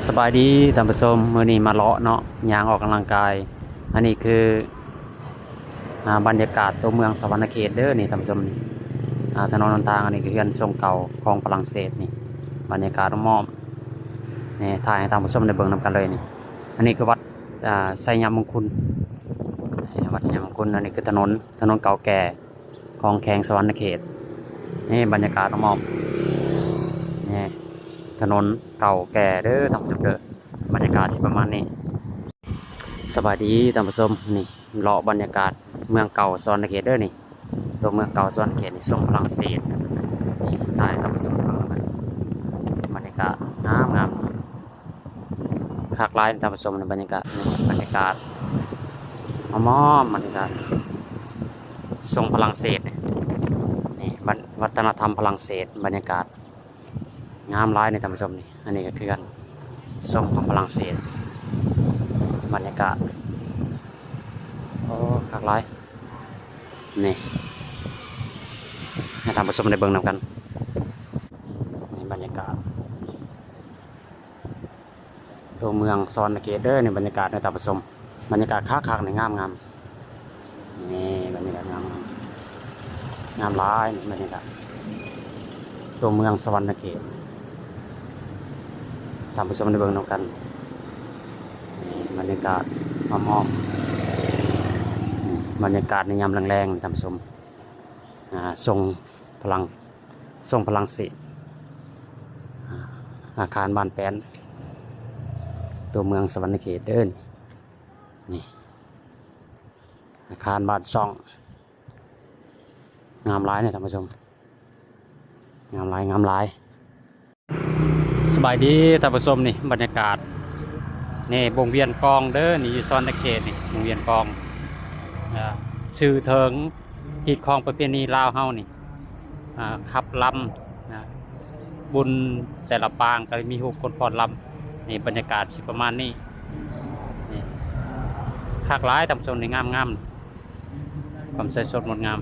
ສະບາຍດີທ່ານຜູ້ຊົມ, ມື້ນີ້ມາເລາະເນາະ ຍ່າງອອກກຳລັງກາຍ. ອັນນີ້ຄື ອ່າ ບັນຍາກາດຕົວເມືອງສະຫວັນນະເຂດເດີນີ້ທ່ານຜູ້ຊົມນີ້. ອ່າ ຖະໜົນຫົນທາງ ອັນນີ້ຄືເຮືອນຊົງເກົ່າຂອງຝຣັ່ງເສດນີ້, ບັນຍາກາດອ້ອມໆ ນີ້ ຖ່າຍໃຫ້ທ່ານຜູ້ຊົມໄດ້ເບິ່ງນຳກັນເລີຍນີ້. ອັນນີ້ຄືວັດ ອ່າ ໄຊຍະມຸງຄຸນ, ວັດໄຊຍະມຸງຄຸນ. ອັນນີ້ຄືຖະໜົນ ຖະໜົນເກົ່າແກ່ ຂອງແຂວງສະຫວັນນະເຂດ. ນີ້ບັນຍາກາດອ້ອມໆ ນີ້ຖະໜົນເກົ່າແກ່ເດີທ່ານຜູ້ຊົມເດີ, ບັນຍາກາດຊິປະມານນີ້. ສະບາຍດີທ່ານຜູ້ຊົມ, ນີ້ເລາະບັນຍາກາດເມືອງເກົ່າສະຫວັນນະເຂດເດີນີ້, ຕົວເມືອງເກົ່າສະຫວັນນະເຂດນີ້ ຊົງຝຣັ່ງເສດ. ນີ້ ຖ່າຍໃຫ້ທ່ານຜູ້ຊົມເບິ່ງນຳກັນ, ບັນຍາກາດງາມໆ. ຄັກຫຼາຍທ່ານຜູ້ຊົມ, ໃນບັນຍາກາດ ນີ້ບັນຍາກາດອ້ອມໆ ບັນຍາກາດຊົງຝຣັ່ງເສດນີ້, ນີ້ວັດ ວັດທະນະທຳຝຣັ່ງເສດ. ບັນຍາກາດງາມຫຼາຍນີ້ທ່ານຜູ້ຊົມນີ້. ອັນນີ້ກໍເຮືອນຊົງຂອງຝຣັ່ງເສດ, ບັນຍາກາດ ໂອ້ ຄັກຫຼາຍ. ນີ້ ໃຫ້ທ່ານຜູ້ຊົມໄດ້ເບິ່ງນຳກັນ, ນີ້ບັນຍາກາດ ຕົວເມືອງສະຫວັນນະເຂດເດີນີ້. ບັນຍາກາດໃນທ່ານຜູ້ຊົມ, ບັນຍາກາດຄັກໆນີ້ ງາມໆ ນີ້ບັນຍາກາດງາມໆ ງາມຫຼາຍນີ້ບັນຍາກາດຕົວເມືອງສະຫວັນນະເຂດ, ທ່ານຜູ້ຊົມໄດ້ເບິ່ງນຳກັນ. ນີ້ບັນຍາກາດອ້ອມໆ ນີ້ບັນຍາກາດໃນຍາມແລງໆ ທ່ານຜູ້ຊົມ, ອ່າ ຊົງຝຣັ່ງ ຊົງຝຣັ່ງເສດ, ອາຄານບ້ານແປ້ນ ຕົວເມືອງສະຫວັນນະເຂດເດີ. ນີ້ອາຄານບ້ານຊ່ອງ, ງາມຫຼາຍນີ້ທ່ານຜູ້ຊົມ, ງາມຫຼາຍ ງາມຫຼາຍ. ສະບາຍດີທ່ານຜູ້ຊົມ, ນີ້ບັນຍາກາດ ນີ້ວົງວຽນກອງເດີນີ້, ຢູ່ສະຫວັນນະເຂດນີ້ ວົງວຽນກອງ. ອ່າ ຊື່ເຖິງຮີດຄອງປະເພນີລາວເຮົານີ້ ອ່າ ຂັບລຳນະ, ບຸນແຕ່ລະປາງກໍມີຮູບຄົນຟ້ອນລຳ. ນີ້ບັນຍາກາດຊິປະມານນີ້, ນີ້ຄັກຫຼາຍທ່ານຜູ້ຊົມນີ້, ງາມໆ ຄວາມສວຍສົດງົດງາມ.